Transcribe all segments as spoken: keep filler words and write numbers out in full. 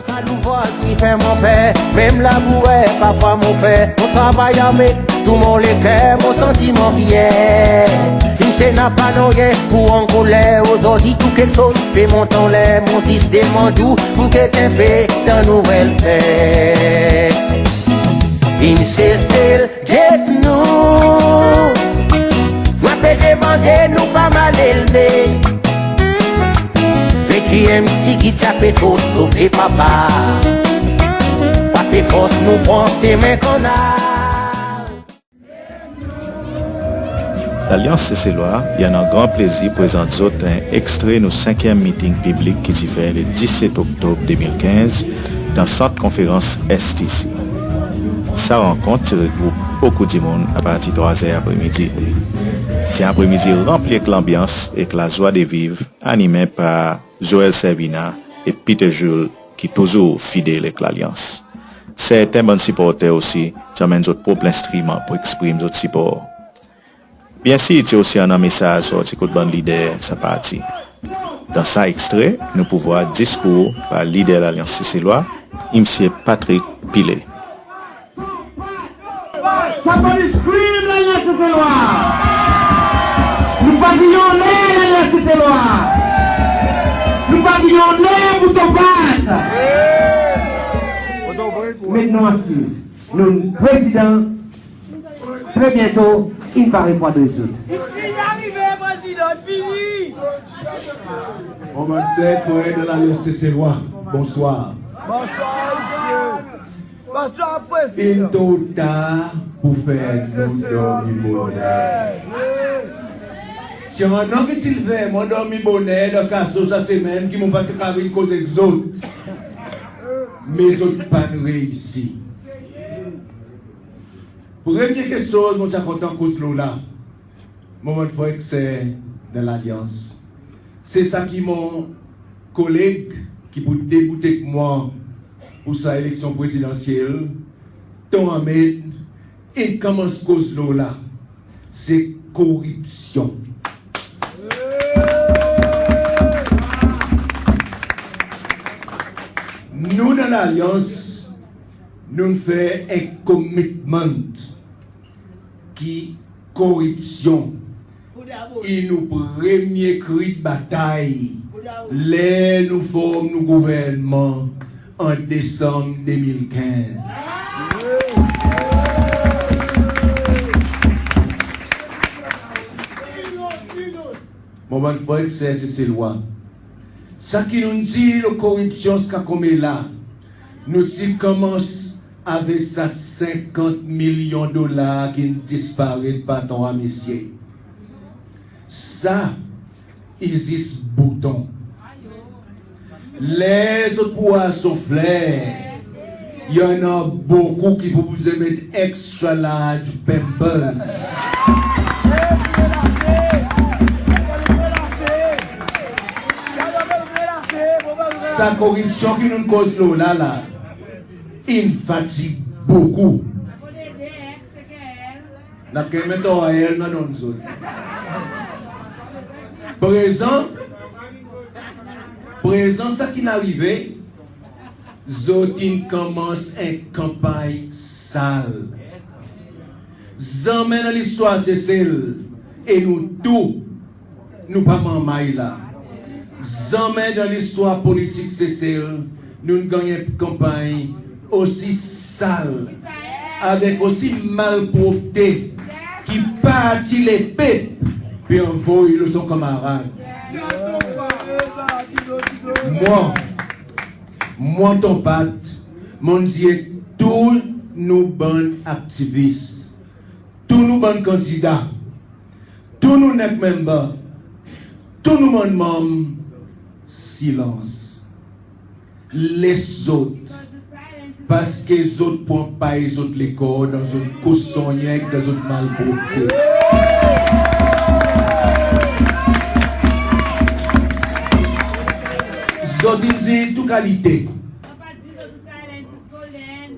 Pa louvraz ki fer mon per, menm labour parfwa mon fer. Mon travay avek tou mon leker, mon santi mon fyer. Msye napa nanryen pour ankoler, ozordi tou keksoz pe mont anler. Mon zis demann ou pour get en pe dan nouvel fer. Msye Sel, get nou. Mon pe demande nou pa mal elve. Rekyem ti gita pe tro sofe papa. Pa pe fors nou pran semen kanal. Lalyans Seselwa i annan gran plezir prezant zot en ekstre nou senkyenm miting piblik ki ti fer le diset Oktob de mil kenz dan Sant Konferans S T C. Sa rankont ti regroup bokou dimoun apartir trwa zer apremidi. Ti en apremidi ranpli ek lanbyans ek lazwa de viv, animen par Joel Servina e Peter Jules ki touzour fidel ek Lalyans. Serten bann siporter osi ti anmenn zot prop lenstriman pour eksprim zot sipor. Byensir, ti osi annan mesaz sorti kot bann lider sa parti. Dan sa ekstre, nou pou vwar diskour par lider Lalyans Seselwa, Msye Patrick Pillay. Sa bann scream Lalyans Seselwa. Nou pa vin anler Lalyans Seselwa. Nou pa vin anler pour tonbat. Met nou asiz. Nou Prezidan, tre byento, in pare pour adres zot. Fini arive, Prezidan, fini. Mon bann ser, frer dan Lalyans Seselwa, bonswar. Bonswar, Prezidan. In tro tar pour fer nou dormi boner. Si annan ki ti fer mwan dormi boner dan kaso sa semenn ki mon pa ti kapab vin koz ek zot. Me zot pa'n reisi. Premye keksoz mon ti a kontan koz lo la, mon bann frer ek ser dan Lalyans, se sa ki mon koleg ki pou debout ek mwan pour sa eleksyon prezidansyel, Tom Hammed, in konmans koz lo la, se koripsyon. Nou dan Lalyans, nou'n fer en commitment ki koripsyon i nou premye kri de batay ler nou form nou gouvernman an Desanm de mil kenz. Mon bann frer ek ser Seselwa, sa ki nou'n dir lo koripsyon ziska konmela, nou ti konmans avek sa senkant milyon dolar ki'n disparet par trwa mesye. Sa i zis bouton. Ler zot pou war son fler, i annan bokou ki pou bezwen met extra large Pampers. Sa koripsyon ki nou'n koz lo la la, in fatig bokou. N a kantmen trwa L nou a donn zot. Prezan, prezan sa ki'n arive, zot in konmans en kanpanny sal. Zanmen dan listwar Sesel, e nou tou nou pa manmay la. Zanmen dan listwar politik Sesel nou'n ganny en kanpanny osi sal, avek osi malpropte ki Parti Lepep pe anvoy lo son kanmarad. Mwan, mwan Tom Pat, mon'n dir ek tou nou bann aktivis, tou nou bann kandida, tou nou NEC member, tou nou bann manm, silans. Les zot, paski zot pou anpay zot lekor dan zot kosonnyen ek dan zot malpropte. Zot in dir tou kalite.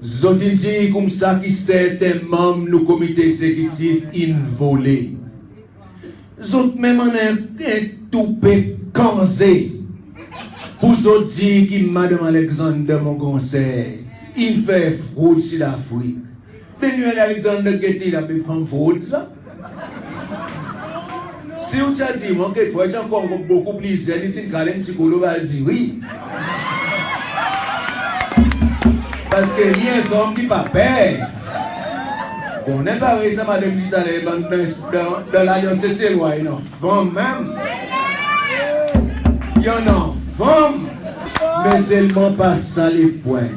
Zot in dir koumsa ki serten manm nou Komite Egzekitif in vole. Zot menm annan en toupe kanze. Pour zot dir ki Madanm Alexander, mon gran ser, in fer frod Sidafrik. Manuel Alexander, get li la, be fanm frod sa. Si ou ti a dir mwan kekfwa i ti ankor bokou pli zenn, i ti'n kale en pti kolo Valziri. Parski li en fanm ki pa per. Bon, nou parey sa madanm ki ti ale dan, dan, dan Lalyans Seselwa, i annan fanm menm. I annan fanm. Me selman pa sa lepwen.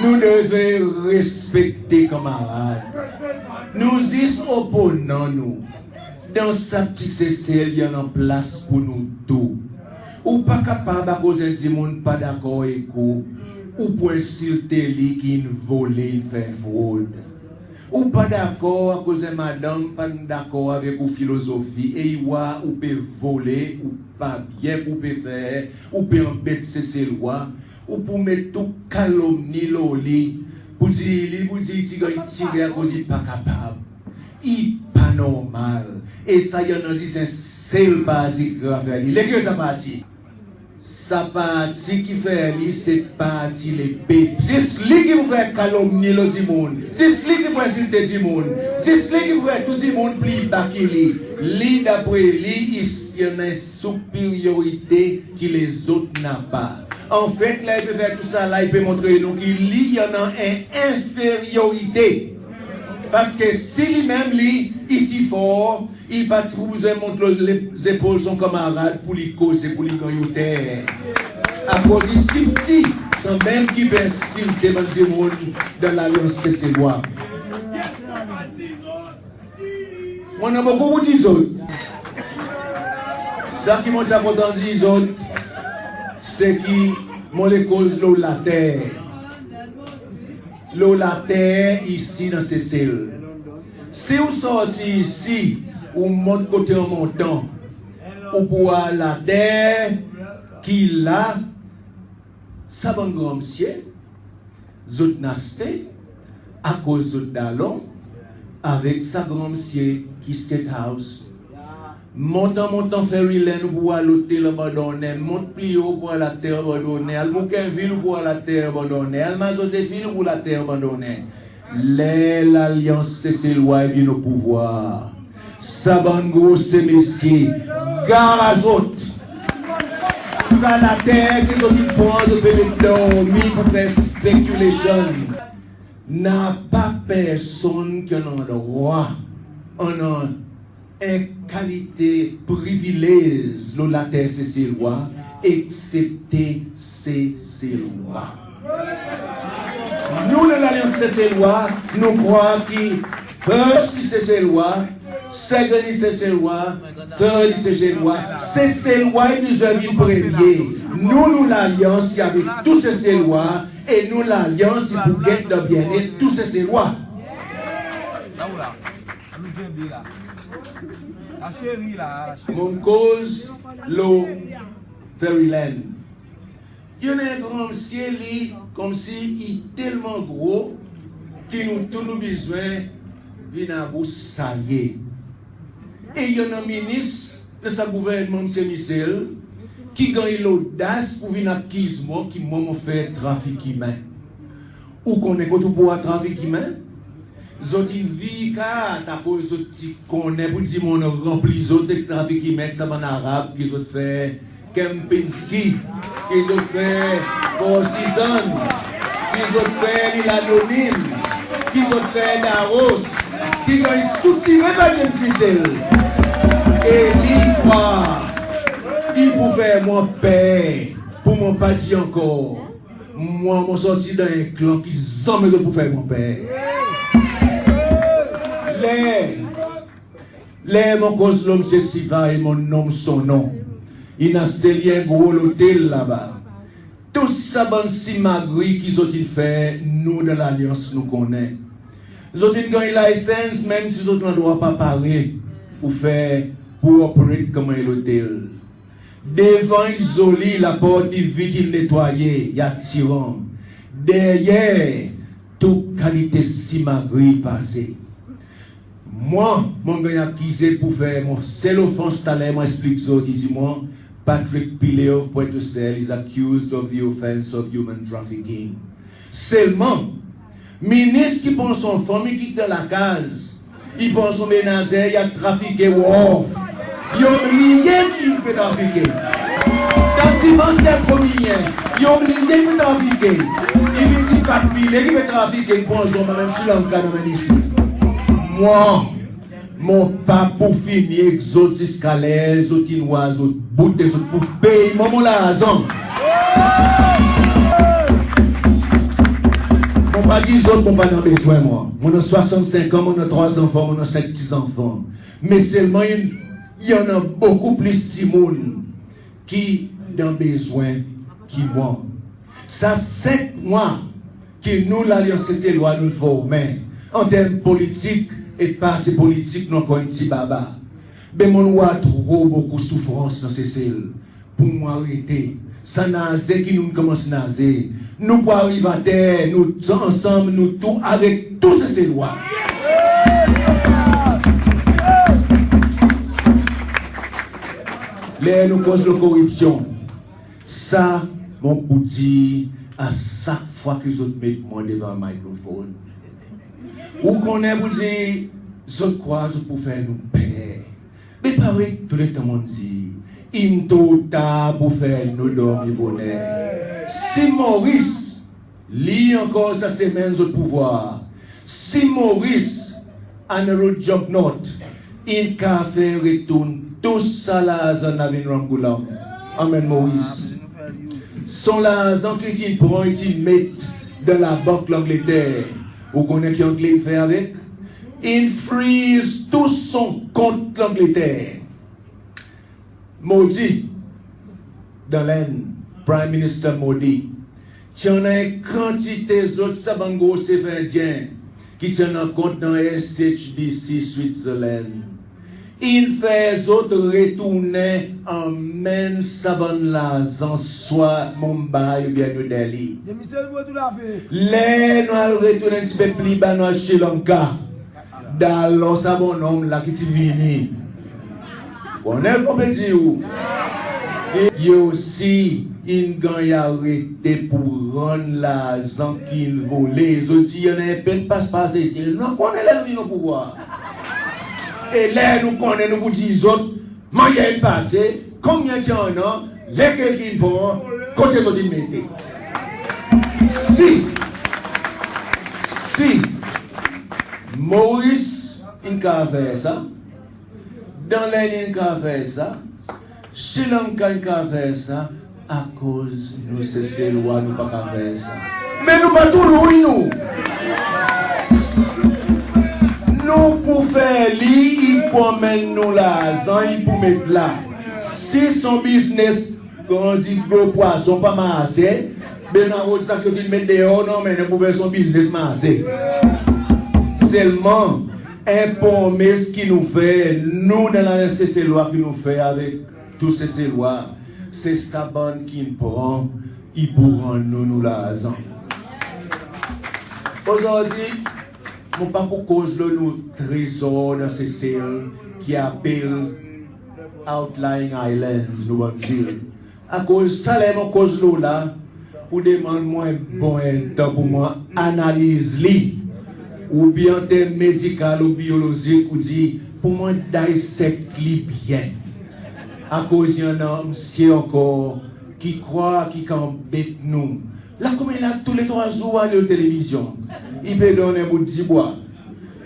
Nou devret respekte kanmarad. Nou zis oponan nou. Dan sa pti Sesel, i annan plas pour nou tou. Ou pa kapab, akoz en dimoun pa dakor ek ou, ou pou ensilte li ki in vole, in fer frod. Ou pa dakor akoz en madanm pa'n dakor avek ou filozofi e i war ou pe vole, ou pa byen ki ou pe fer, ou pe anbet Seselwa, ou pou met tou kalomni lo li, pour dir li, pour dir i ti ganny tire akoz i pa kapab. I pa normal. E sa i annan zis en sel parti ki kapab fer li. Lekel sa parti? Sa parti ki fer li, se Parti Lepep. Zis li ki pou fer kalomni lo dimoun. Zis li ki pou ensilte dimoun. Zis li ki pou fer tou dimoun pli ba ki li. Li, dapre li, i, i annan en siperyorite ki lezot napa. Anfet, ler i pe fer tou sa la, i pe montre nou ki li i annan en enferyorite. Parski si li menm li, i si for, i pa ti pou bezwen mont lo le, zepol son kanmarad pour li koze, pour li ganny oter. Akoz i ti pti, sanmenm ki pe ensilte bann dimoun dan Lalyans Seselwa. Mon annan bokou pour dir zot. Sa ki mon ti a kontan dir zot, se ki mon le koz lo later. Lo later isi dan Sesel. Si ou sorti isi, ou mont kote an montan, ou pou war later ki la, sa bann granmsye, zot in aste akoz zot dalon avek sa granmsye ki State House. Mont an montan Ferryland, ou pou war lotel abandonnen. Mont pli o, ou pou war later abandonnen. Al Boukenvil, ou pou war later abandonnen. Al Mazozephil, ou pou war later abandonnen. Ler Lalyans Seselwa i vin o pouvwar, sa bann gro semesye, gar zot. Sa later ki zot in pran, zot pe met dormi pour fer speculation. Napa personn ki annan drwa annan en kalite privilez lo later Seselwa, eksepte Seselwa. Nou, dan Lalyans Seselwa, nou krwar ki first i Seselwa, second i Seselwa, third i Seselwa. Seselwa i bezwen vin premye. Nou, nou Lalyans i avek tou Seselwa, e nou Lalyans i pou get dan byennet tou Seselwa. Mon koz lo Ferryland. I annan en granmsye, li konmsi i telman gro ki nou tou nou bezwen vin abou salye. E i annan minis dan sa gouvernman Msye Michel ki ganny lodas pour vin akiz mwan ki mwan mon fer trafik imen. Ou konnen kot ou pou war trafik imen? Zot in vir kart akoz zot ti konnen pour dimoun ranpli zot ek trafik imen, sa bann Arab ki zot fer Kempinski, ki zot fer Four Seasons, ki zot fer L'Île Anonyme, ki zot fer Daros, ki ganny soutire par James Michel. E li krwar i pou fer mwan per, pour mwan pa dir ankor. Mwan, mon sorti dan en klan ki zanmen zot pou fer mwan per. Ler, ler mon koz lo Msye Sivay, mon nonm son non, in aste li en gro lotel laba. Tou sa bann simagri ki zot in fer, nou dan Lalyans nou konnen. Zot in ganny license, menm si zot landrwa pa pare pour fer, pour operate konman en lotel. Devan i zoli, laport i vit, i netwaye, i atiran. Deryer, tou kalite simagri pase. Mwan, mon ganny akize pour fer, mon sel ofans taler mon eksplik zot, i dir mwan, Patrick Pillay of Pointe-aux-Cerfs is accused of the offence of human trafficking. Selman, minis ki pran son fanmir ki dan lakaz, i pran son menazer, i al trafike wharf. I oblize dir i pe trafike. Dan dimansh kominyen, i oblize pe trafike. I vin dir Patrick Pillay ki pe trafike, i pran son menm Sri Lanka dan menm isi. Mwan, mon pa pou fini ek zot ziska ler zot in war zot bout e zot pou pey mwan mon larzan. Mon pa dir zot mon pa annan bezwen mwan. Mon annan swasannsenk an, mon annan trwa zanfan, mon annan senk pti zanfan. Me selman i, i annan bokou plis dimoun ki dan bezwen ki mwan. Sa senk mwan ki nou Lalyans Seselwa nou'n formen, an term politik e parti politik nou ankor en pti baba. Be mon'n war tro bokou soufrans dan Sesel pour mwan arete. Sa naze ki nou'n konmans naze, nou pou ariv ater, nou tou ansanm, nou tou avek tou Seselwa. Ler nou koz lo koripsyon, sa mon pou dir a sak fwa ki zot met mwan devan mikrofon. Ou konnen pou dir zot krwar zot pou fer nou per. Me parey tou letan mon'n dir, in tro tar pour fer nou dormi boner. Si Maurice, li ankor sa semenn zot pou war, si Maurice, Anirudh Jugnauth, in kapab fer retourn tou sa larzan Navin Ramgoolam anmenn Maurice. Son larzan ki ti'n pran, i ti'n met dan labank Langleter. Ou konnen ki Angle in fer avek? In freeze tou son kont Langleter. Modi, dan Lenn, Prime Minister Modi, ti annan en kantite zot sa bann gro sef Endyen ki ti annan kont dan S H B C Switzerland. In fer zot retournen anmenn sa bann larzan swa Mumbai oubyen New Delhi. Ler nou al retournen en pti pe pli ba, nou al Sri Lanka, dalon sa bonnonm la ki ti vini. Konnen mon pe dir ou. E li osi in ganny arete pour rann larzan ki in vole. Zot dir i annan en pe pas par Sesel. Nou konnen ler nou vin o pouvwar. E ler nou konnen, nou pou dir zot mannyer in pase, konbyen ti annan, lekel ki'n pran, kote zot in mete. Si, si Maurice in kapab fer sa, dan Lenn in kapab fer sa, Sri Lanka in kapab fer sa, akoz nou Seselwa nou pa kapab fer sa? Me nou pa tou lwin nou. Nou pou fer li, i pou anmenn nou larzan, i pou met la. Si son biznes, kan i dir gro pwason pa marse, be nou a rod sa ki vin met deor, nou anmennen pour fer son biznes marse. Selman, en promes ki nou fer, nou dan Lalyans Seselwa ki nou fer avek tou Seselwa, se sa bann ki'n pran, i pou rann nou nou larzan. Ozordi, mon pa pou koz lo nou trezor dan Sesel ki apel outlying islands, nou bann zil. Akoz sa ler mon koz lo la, ou demann mwan bon en tan pour mwan analiz li, oubyen an term medikal ou biyolozik, ou dir pour mwan dissect li byen. Akoz i annan msye ankor ki krwar ki i kapab anbet nou. La konmela tou le trwa zour ou ale lo televizyon, i pe donn en bout dibwa,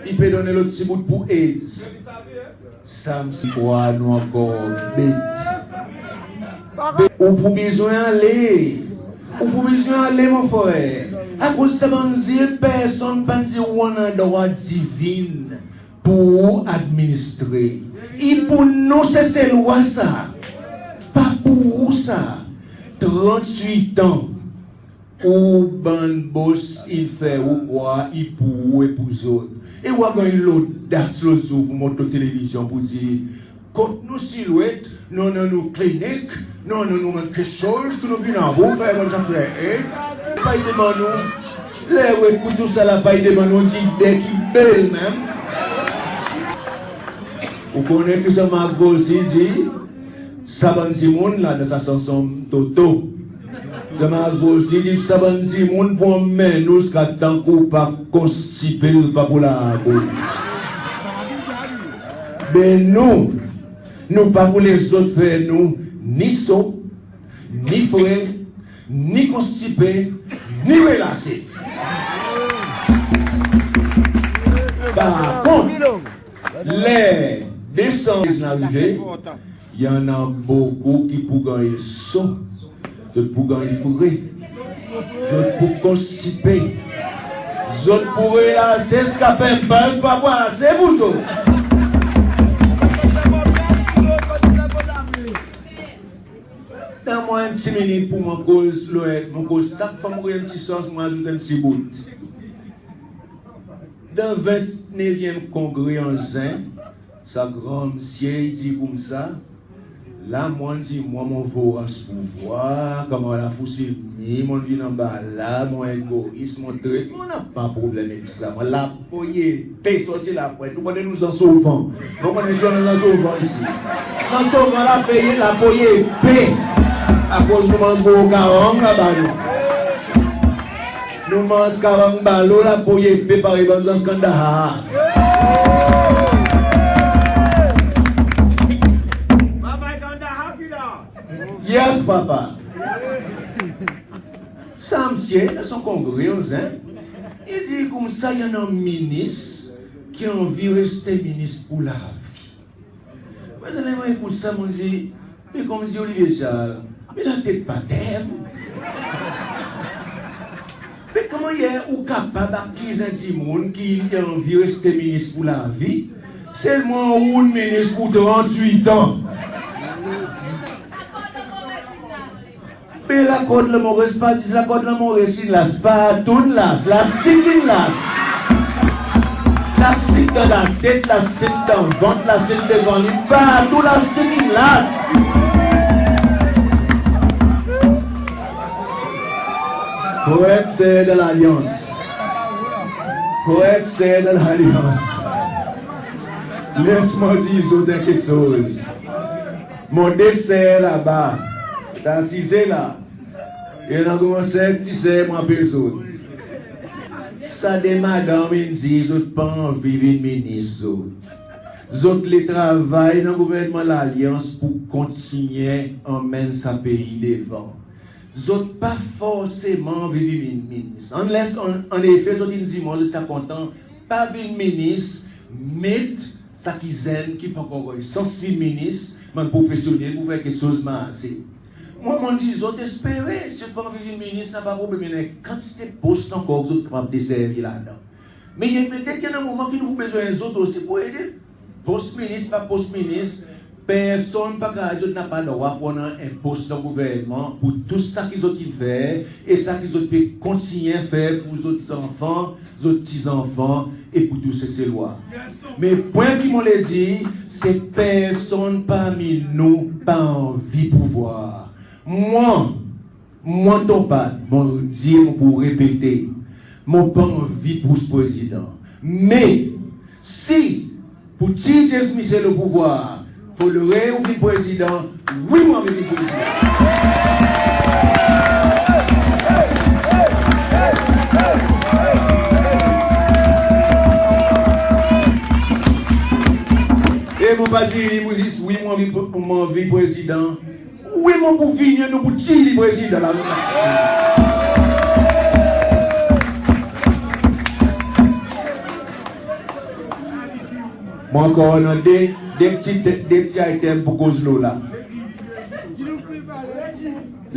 i pe donn en lot pti bout pour AIDS. Sa msye krwar nou ankor bet. Ou pou bezwen ale. Ou pou bezwen ale, mon frer. Akoz sa bann zil, personn pa'n dir ou annan drwa divin pour ou administre. I pour nou Seselwa sa. Pa pour ou sa. Trannwit an. Ou bann bos in fer ou krwar i pour ou e pour zot. E ou a ganny lodas lot zour pour mont lo televizyon pour dir, kot nou Silwet, nou annan nou klinik, nou annan nou bann keksoz ki nou vin avek, fer bann zafer, e pa i demann ou, ler ou ekout tousala, pa i demann ou, dir de ki bel menm. Ou konnen ki sa Mark Vossy dir? Sa bann dimoun la dan sa sanson Toto. Zan Marcos i dir sa bann dimoun pou anmenn ou ziska tan ki ou pa konstipe, ou pa pou larg ou. Be nou, nou pa pou les zot fer nou ni so, ni fre, ni konstipe, ni relase. Par kont, ler desanm in arive, i annan bokou ki pou ganny so, zot pou ganny fre, zot pou konstipe, zot pou relase ziska Pampers pa pou ase pou zot. Dan mwan en pti minit pou mwan koz lo, mwan koz sak fwa mon ganny en pti sans, mon azout en pti bout. Dan ventnevyenm kongre an Zen, sa gran msye i dir koumsa, la mon dir mwan mon voras pouvwar, konman la fousi mi, mon vin anba la, mon egois, mon tret, mon napa problenm ek sa, mon la pou Pey sorti lapwent. Ou konnen nou Zansovan. Nou konnen si nou Zansovan isi. Zansovan la pey, la pey pe. Akoz nou manz gro karang laba nou. Nou manz karang balo, la pey pe parey bann Zans Kandahar. Yes, papa. Sa msye, dan son kongre, ou zen, i dir koumsa i annan minis ki anvi reste minis pour la vie. Mwan, ler mon ekout sa, mon dir, me konmsi Olivier Charles, me latet pa tenb. Me konman ou kapab akiz en dimoun ki anvi reste minis pour la vie, selman ou'n minis pour trant-wit an? Me lakord Lanmores pa dir lakord Lanmores in las, partou in las, lasik in las. Lasik dan latet, lasik dan vant, lasik devan li, partou lasik in las. Frer, ser dan Lalyans. Frer, ser dan Lalyans. Les mwan dir zot en keksoz. Mon de ser laba, asize la. E annan gran ser, pti ser, mon apel zot. Sa de madanm in dir zot pa anvi vin minis zot. Zot le travay dan gouvernman Lalyans pour kontinyen anmenn sa pei devan. Zot pa forseman anvi vin minis. Unless, an, annefe, zot in dir mwan zot ti a kontan pa vin minis, met sa ki zenn ki pa ankor ganny sans vin minis, bann profesyonnel pour fer keksoz marse. Mwan, mon dir zot espere, si zot pa anvi vin minis, napa problenm, i annan en kantite pos ankor ki zot kapab deservi ladan. Me i petet i annan moman ki nou pou bezwen zot osi pour ede. Pos minis, pa pos minis, personn pa kapab dir zot napa drwa pour annan en pos dan gouvernman pour tou sa ki zot in fer e sa ki zot pe kontinyen fer pour zot zanfan, zot pti zanfan e pour tou Seselwa. Me pwen ki mon le dir, se personn parmi nou pa anvi pouvwar. Mwan, mwan Ton Pat, mon dir, mon pou repete, mon pa anvi pous prezidan. Me si pour tir James Michel o pouvwar, fodre ou vin prezidan, wi, mon anvi vin prezidan. E mon pa dir li pour zis wi, mon anvi, mon anvi prezidan. Wi, mon pou vini, nou pou tir li prezidan la. Mon ankor annan de, de pti, de pti item pour koz lo la.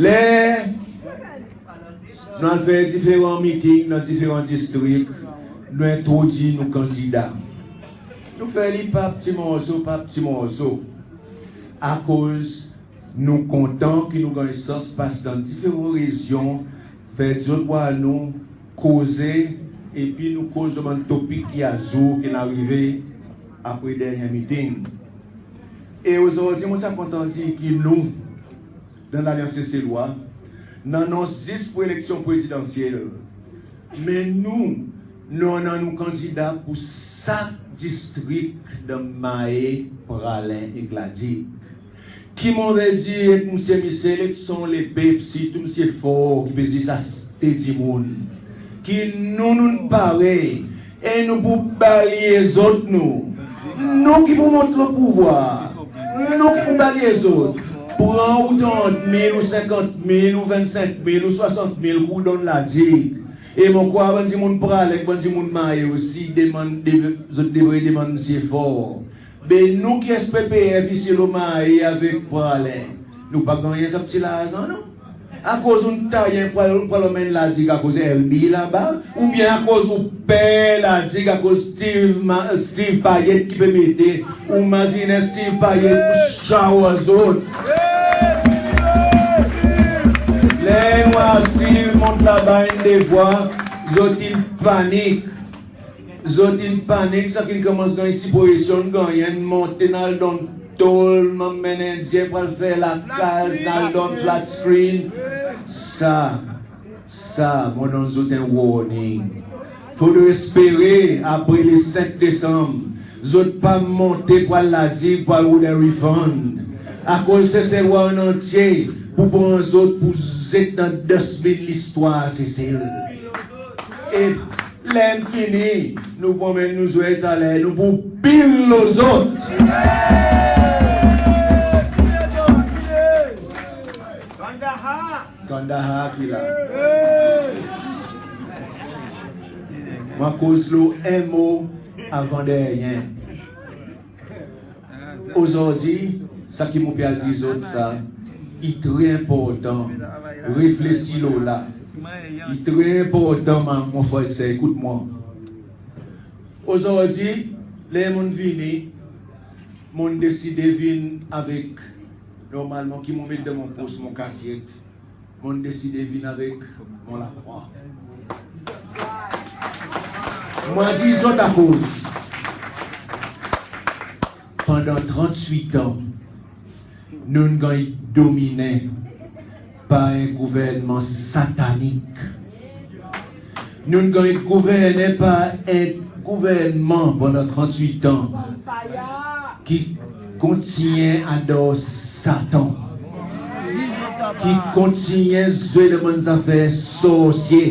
Ler nou al fer diferan miting dan diferan distrik, nou entrodwir nou kandida. Nou fer li par pti morso, par pti morso. Akoz nou kontan ki nou ganny sans pas dan diferan rezyon, fer dir zot war nou, koze, epi nou koz lo bann topik ki azour, ki'n arive apre dernyen miting. E ozordi mon ti a kontan dir ki nou, dan Lalyans Seselwa, nou anons zis pour eleksyon prezidansyel. Me nou, nou annan nou kandida pour sak distrik dan Mahé, Praslin ek La Digue. Ki mon anvi dir ek Msye Michel, ek son lepep, sirtou Msye Faure, ki pe zis aste dimoun, ki nou, nou'n pare, e nou pou balye zot nou. Nou ki pou mont lo pouvwar, nou ki pou balye zot. Pran ou trant mil, ou senkant mil, ou vennsenk mil, ou swasant mil ki ou donn La Digue. E mon krwar bann dimoun Praslin, bann dimoun Mahe osi, demann, de, zot devret demann Msye Faure. Be nou ki S P P F isi lo Mahe avek Praslin, nou pa gannyen sa pti larzan non. Akoz ou'n taye pral, pral anmenn La Digue akoz L B laba, oubyen akoz ou per La Digue akoz Steve, Ma-, Steve Payet ki pe mete, ou mazinen Steve Payet pou shower zot. Ler ou war Steve mont laba enn de fwa, zot in panik. Zot in panik, sa ki'n konmans ganny sipresyon, gannyen monte, in al donn tol, anmenn Endyen pral fer lakaz, in al donn flat screen. Sa, sa, mon donn zot en warning. Fodre espere apre le senk Desanm, zot pa monte pral La Digue pral rod en refund. Akoz Seselwa an antye pou pran zot pou zet dan dustbin listwar Sesel. E ler in fini, nou pou anmenn nou zwe taler, nou pou pil lo zot. Kandahar ki la. Mon koz lo en mo avan dernyen. Ozordi, sa ki mon pe al dir zot sa, i tre enportan. Reflesir lo la. I tre enportan, mon, mon frer ek ser, ekout mwan. Ozordi, ler mon'n vini, mon'n deside vin avek, normalman, ki mon met dan mon pos, mon kasyet. Mon'n deside vin avek mon lafwa. Mon a dir zot akoz. Pandan trannwit an, nou'n ganny dominen par en gouvernman satanik. Nou'n ganny gouvernen par en gouvernman pandan trannwit an ki kontinyen ador Satan, ki kontinyen zwe dan bann zafer sorsye,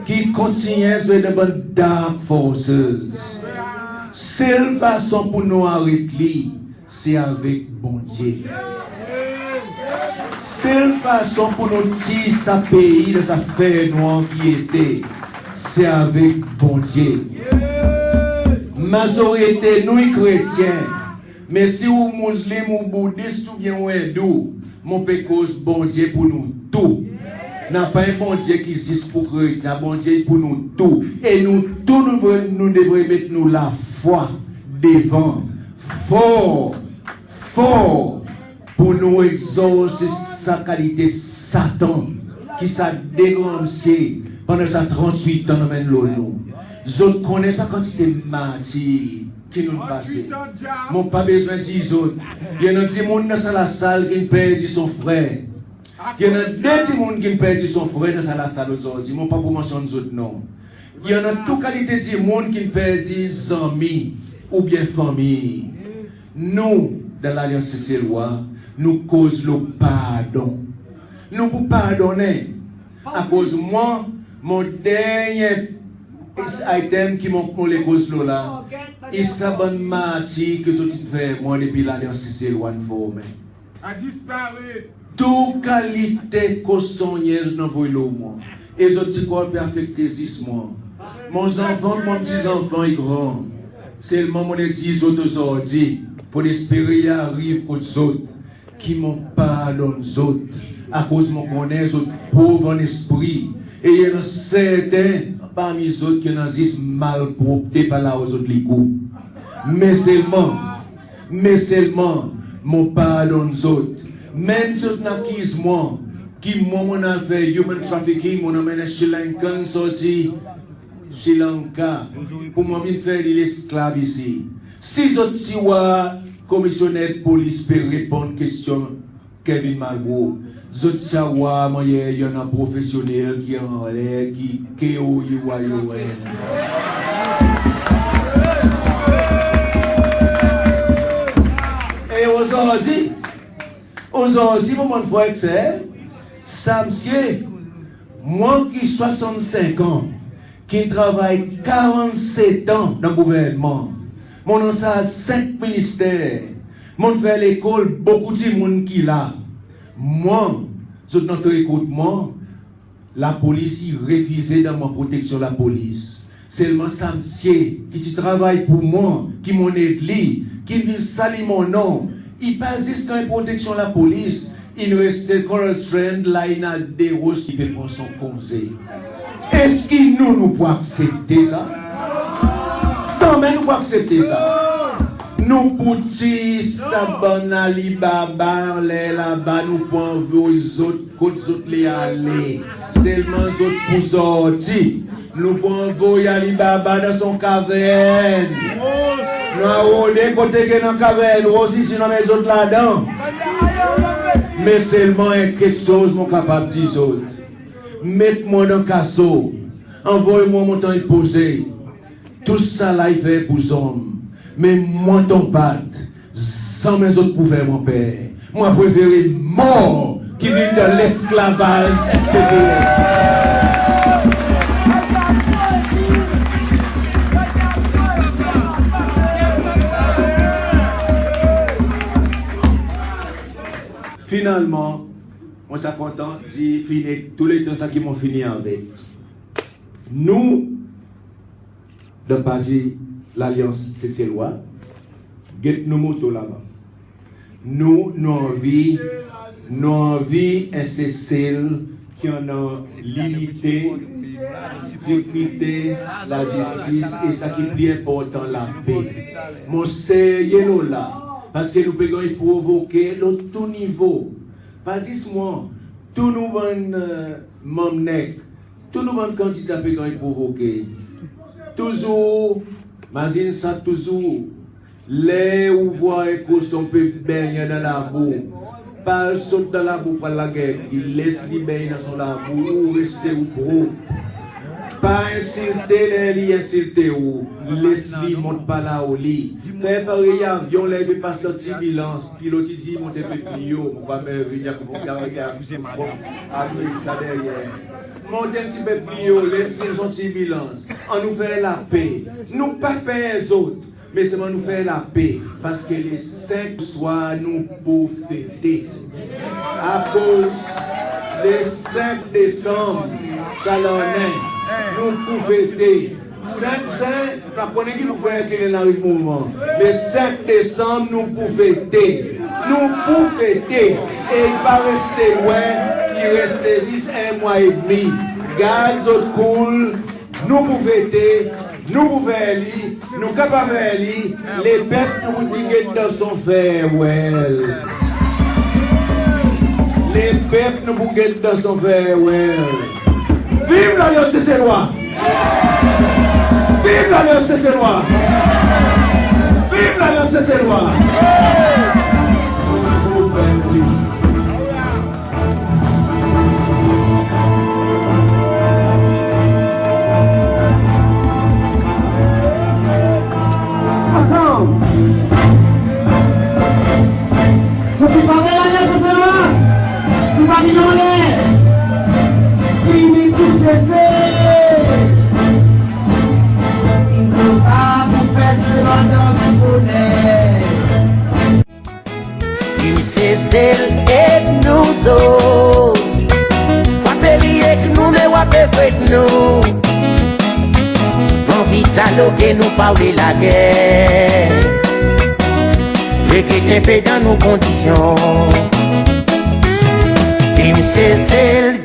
ki kontinyen zwe dan bann dark forces. Sel fason pour nou aret li, se avek Bondye. Sel fason pour nou tir sa pei dan sa fernwar ki i ete, se avek Bondye. Mazorite nou i kretyen, me si ou Mizilman, ou Boudis oubyen ou Endou, mon pe koz Bondye pour nou tou. Napa en Bondye ki zis pour kretyen, Bondye pour nou tou. E nou tou nou devre, nou devre met nou lafwa devan, for, for, pour nou egzorsis sa kalite Satan ki sa de granmsye pandan sa trannwit an anmenn lo nou. Zot konnen sa kantite martir ki nou'n pase. Mon pa bezwen dir zot. I annan dimoun dan sa lasal ki'n perdi son frer. I annan de dimoun ki'n perdi son frer dan sa lasal ozordi. Mon pa pou mansyonn zot non. I annan tou kalite dimoun ki'n perdi zanmi oubyen fanmir. Nou, dan Lalyans Seselwa, nou koz lo pardon. Nou pou pardonnen. Akoz mwan, mon dernyen item ki mon, mon le koz lo la, i sa bann martir ki zot in fer mwan depi Lalyans Seselwa in formen. Tou kalite kosonnyez zot in anvoy lo mwan. E zot ti krwar pe afekte zis mwan. Mon zanfan, mon pti zanfan i gran. Selman mon le dir zot ozordi, pour espere i ariv kot zot, ki mon pardonn zot, akoz mon konnen zot pov an lespri, e i annan serten parmi zot ki annan zis malpropte par lao zot likou. Me selman, me selman, mon pardonn zot. Menm zot in akiz mwan ki mwan mon al fer human trafficking, mon anmenn en Sri Lankan sorti Sri Lanka pour mwan vin fer li lesklav isi. Si zot ti war Komisyoner Polis pe reponn kestyon Kevin Malbrook, zot ti a war mannyer i annan profesyonnel ki anler, ki K O U Y O N. E ozordi, Ozordi, mon bann frer ek ser, sa msye, mwan ki swasannsenk an, ki'n travay karannset an dan gouvernman, mon annan sa senk minister, mon'n fer lekol bokou dimoun ki la. Mwan, zot antre kont mwan, lapolis i refize donn mwan proteksyon lapolis. Selman sa msye ki ti travay pour mwan, ki mon'n ed li, ki'n vin sali mon non, i pa zis ganny proteksyon lapolis, in reste close friend, la in al deros, i pe pran son konze. Eski nou, nou pou aksepte sa? Zanmen nou pou aksepte sa. Nou pou tir sa bann Alibaba anler laba, nou pou anvoy zot kot zot le ale. Selman zot pou sorti. Nou pou anvoy Alibaba dan son kavern. Nou a rode kote ki annan kavern, nou osi si nou met zot ladan. Me selman en keksoz mon kapab dir zot. Met mwan dan kaso, anvoy mwan Montanny Poze. Tousala i fer pour zonm, me mwan Ton Pat, zanmen zot pou fer mwan per. Mwan prefere mor ki viv dan lesklavaz S P P F. Finalman, mon ti a kontan dir, fini ek tou letan sa ki mon fini avek. Nou, dan parti Lalyans Seselwa, get nou moto laba. Nou, nou anvi, nou anvi en Sesel ki annan linite, dinyite, lazistis e sa ki pli enportan, lape. Mon serye lo la, paski nou pe ganny provoke lo tou nivo. Pa zis mwan, tou nou bann, e, manm NEC, tou nou bann kandida pe ganny provoke. Touzour, mazin sa touzour, ler ou vwar en koson pe bennyen dan labou, pa al sot dan labou pou al lager, les li bennyen dan son labou, ou reste ou prop. Pa ensilte ler li ensilte ou, les li mont par lao li. Fer parey avyon ler i pe pas dan tibilans, pilot i dir monte pe pli o, mon pa mervin, i a konpran, i a konpran, avek sa deryer. Monte en pti pe pli o, les li dan son tibilans. Annou fer lape. Nou pa per zot, me selman nou fer lape, paski le senk swar nou pou fete. Akoz le senk Desanm, sa lannen, nou pou fete. Senk Zen, nou pa konnen ki pou fer, ki ler nou ariv moman. Me senk Desanm, nou pou fete. Nou pou fete. E i pa reste lwen, i reste zis en mwa edmi. Gard zot koul, nou pou fete, nou pou fer li, nou kapab fer li. Lepep, nou pou dir get dan son farewell. Lepep, nou pou get dan son farewell. Viv Lalyans Seselwa! Viv Lalyans Seselwa! Viv Lalyans Seselwa! Ansanm! Sa ki pare la, sa, sa la. Nou pa vin anler. Kriminel tou sese. Vin konsa pou festival dans du bonheur. Vin Sesel ek nou zot. W a pe ri ek nou, me w a pe fret nou. Anvi dyaloge, nou pa vle lager. Regrete en pe dan nou kondisyon. Vin Sesel